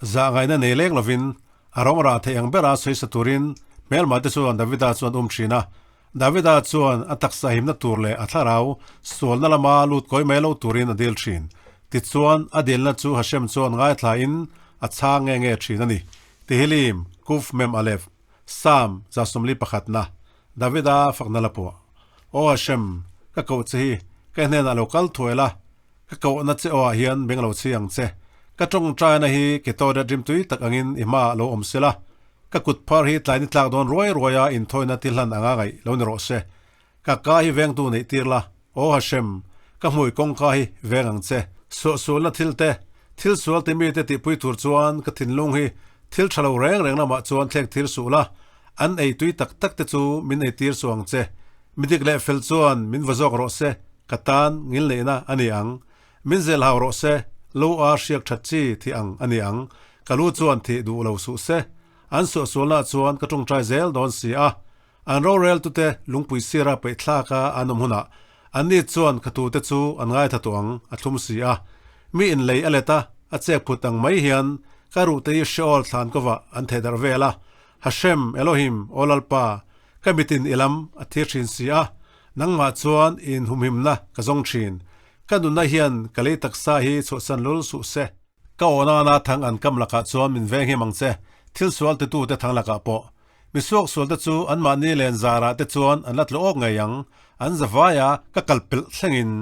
Zah ngaihna nei leng lovin a rawng rah theih ang bera sawi sa turin hmelma te chuan Davida chu an um thin a. Davida chuan a taksa himna tur leh a thlarau sualna lama lut kawi mai lo turin a dil thin. Tichuan, a dilna chu Hashem chuan ngaithlain a chhang nge nge thin a ni. Tehillim, Kuf Mem Aleph, Psalm 141 pakhatna, Davida fakna la puah. Aw Hashem, ka koh che hi, ka hnenah lo kal thuai la, Ka kohna che awah hian beng lo chhi ang che. Ka tawngtaina hi Ketore rimtui tak angin i hmaah lo awm sela, ka kut phar hi tlai ni tlak dawn ruai ruaia inthawina ti hlan anga ngaih lo ni rawh se. Ka ka hi vengtu neih tir la, Aw Hashem, ka hmui kawngka hi veng ang che. Suahsualna thil te, thil sual ti mite tihpui tur chuan ka thinlung hi thil tha lo reng reng lamah chuan thlek thir suh la, an ei tui tak tak te chu min ei tir suh ang che. Midik leh fel chuan min va zawk rawh se, ka tan ngilneihna a ni ang. Min zel hau rawh se, lo a hriak that chi thi ang a ni ang. Ka lu chuan thih duh lo suh se. An suahsualnaah chuan ka tawngtai zel dawn si a. An roreltute lungpui sira peih thlaka an awm hunah anni chuan ka tute chu an ngaitha tawh ang a thlum si a. Mi inlei a let a, a chek phut ang mai hian ka ruhte hi Sheol thlan kovah an theh darh vel a. Hashem, Elohim, Aw Lalpa, Ka mitin i lam a thir thin si a, nangmah chuan i inhumhimna ka zawng thin. Ka nunna hian ka lei taksa hi chhuahsan lul suh se. Ka aw nana thang an kam lakah chuan min veng him ang che, thil sual titute thang lakah pawh. Mi suaksualte chu anmahni len zarah te chuan an la tlu awk ngei ang, an za vaia ka kal pelh thlengin.